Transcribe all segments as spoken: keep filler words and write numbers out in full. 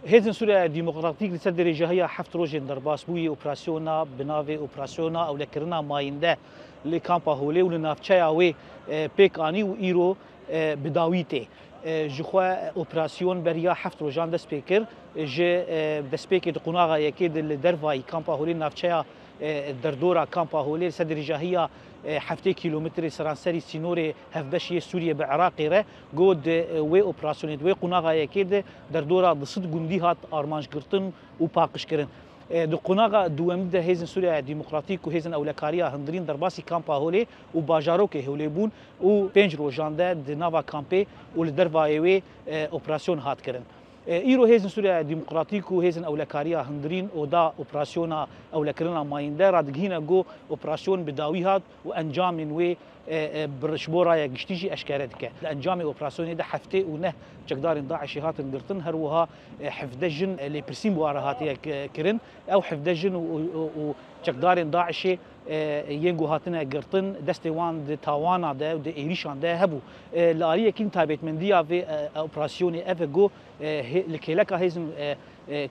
Hêzên Sûriya Demokratîk li ser dirêjahiya heft rojên derbas bûyî operasyona bi navê Operasyona Ewlekirina Mayînde li Kampa Holê û li navçeya wê, e, pêk anî û îro, e, bi dawî tê. E, ji xwe operasyon beriya heft rojan dest pê kir. Ji, e, destpêkê di qonaxa yekê de li dervayî Kampa Holê navçeya, e, derdora Kampa Holê li ser dirêjahiya, e, heftê kîlometrê seranserî sînorê hevbeş yê Sûriyê bi Iraqê re, got di, e, wê operasyonê, di wê qonaxa yekê de derdora du sed gundî hat armanc girtin û paqijkirin. E, di qonaxa duwemî de Hêzên Sûriya Demokratîk û Hêzên Ewlekariya Hundirîn derbasî Kampa Holê û bajarokê Holê bûn û pênc rojan de di nava kampê û li dervayê wê, e, operasyon hat kirin. E, îro Hêzên Sûriya Demokratîk û Hêzên Ewlekariya Hundirîn oda operasyona ewlekirina mayînde radigihîne ku operasyon bi dawî hat û encamên wê, e, e, bi, ji bo raya giştî jî eşkere dike. Di encamê operasyonê de heftê û neh çekdarên DAIŞê hatin girtin, her wiha, e, hevdeh jin, e, lêpirsîn bi wan re hatiye, e, kirin. Ew hevdeh jin û, û, û, û çekdarên DAIŞê, e, yên ku hatine girtin, destê wan di tawana de û di êrîşan de hebû. E, li aliyekî din taybetmendiya vê, e, operasyonê ev e ku, e, hê-, li kêleka hêzên, e, e,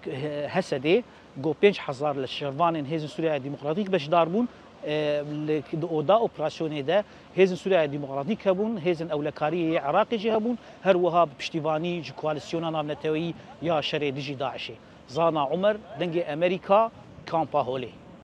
Hesedê, ku pênc hezar li şervanên Hêzên Sûriya Demokratîk beşdar bûn. E, li, di oda operasyonê de Hêzên Sûriya Demokratîk hebûn, Hêzên Ewlekariyê yê Iraqê jî hebûn, her wiha bi piştîvanî ji koalîsyona navneteweyî ya şerê dijî DAIŞê. Zana Umer, Dengê Emerîka, Kampa Holê.